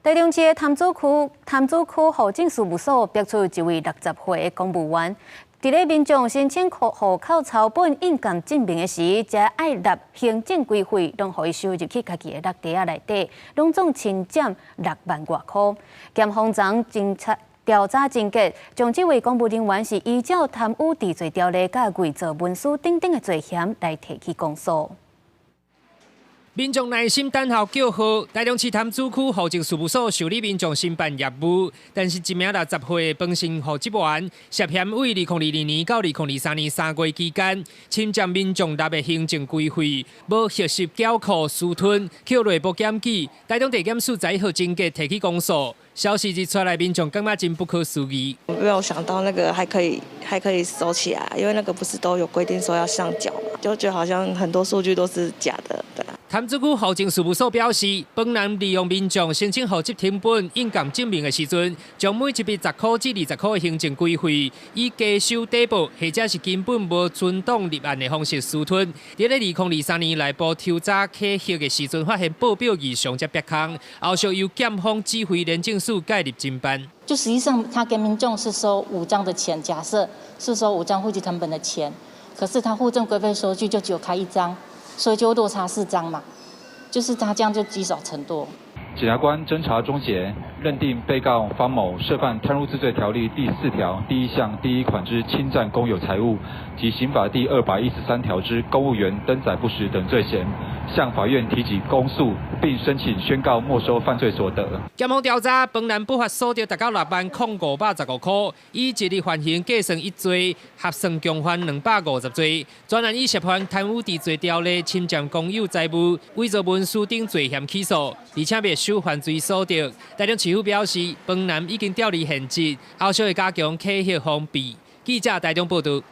台中市的潭子區戶政事務所逼出一位60歲的公務員，佇咧民眾申請戶口抄本印鑑證明的時，這愛納行政規費，攏予伊收入去家己的落袋仔內底，攏總侵佔6萬外箍。檢方昨偵查調查終結，將這位公務人員是依照貪污治罪條例佮偽造文書等等的罪嫌來提起公訴。民眾耐心等候叫號，台中市潭子區戶政事務所受理民眾申辦業務，但是一名60歲的彭姓戶籍員涉嫌為2022年到2023年3月期間，侵佔民眾納的行政規費，無核實繳庫私吞，予內部檢舉。台中地檢署11號終結提起公訴。消息一出來，民眾感覺真不可思議。沒有想到那個還可以收起來，因為那個不是都有規定說要上繳嘛，就覺得好像很多數據都是假的，對。潭子區戶政事務所表示，彭男利用民眾申請戶籍謄本、印鑑證明的時陣，將每一筆10箍至20箍的行政規費，以加收底簿或者是根本無存檔立案的方式私吞。佇咧2023年內部抽查稽核的時陣，發現報表異常才煏空，後續由檢方指揮廉政署介入偵辦。就實際上，他跟民眾是收五張的錢，假設是收五張戶籍謄本的錢，可是他戶政規費收據就只有開一張。所以就落差4張嘛，就是他這樣就積少成多。檢察官偵查終結，認定被告方某涉犯貪污治罪條例第4條第1項第1款之侵佔公有財物及刑法第213條之公務員登載不實等罪嫌，向法院提起公訴，並申請宣告沒收犯罪所得。檢方調查，彭男不法所得達到6萬零515箍，以一日犯行計算一罪，合算共犯250罪。專案以涉犯貪污治罪條例侵佔公有財物、偽造文書等罪嫌起訴，而且沒收犯罪所得。台中市府表示，彭男已經調離現職，後續會加強稽核防備。記者台中報道。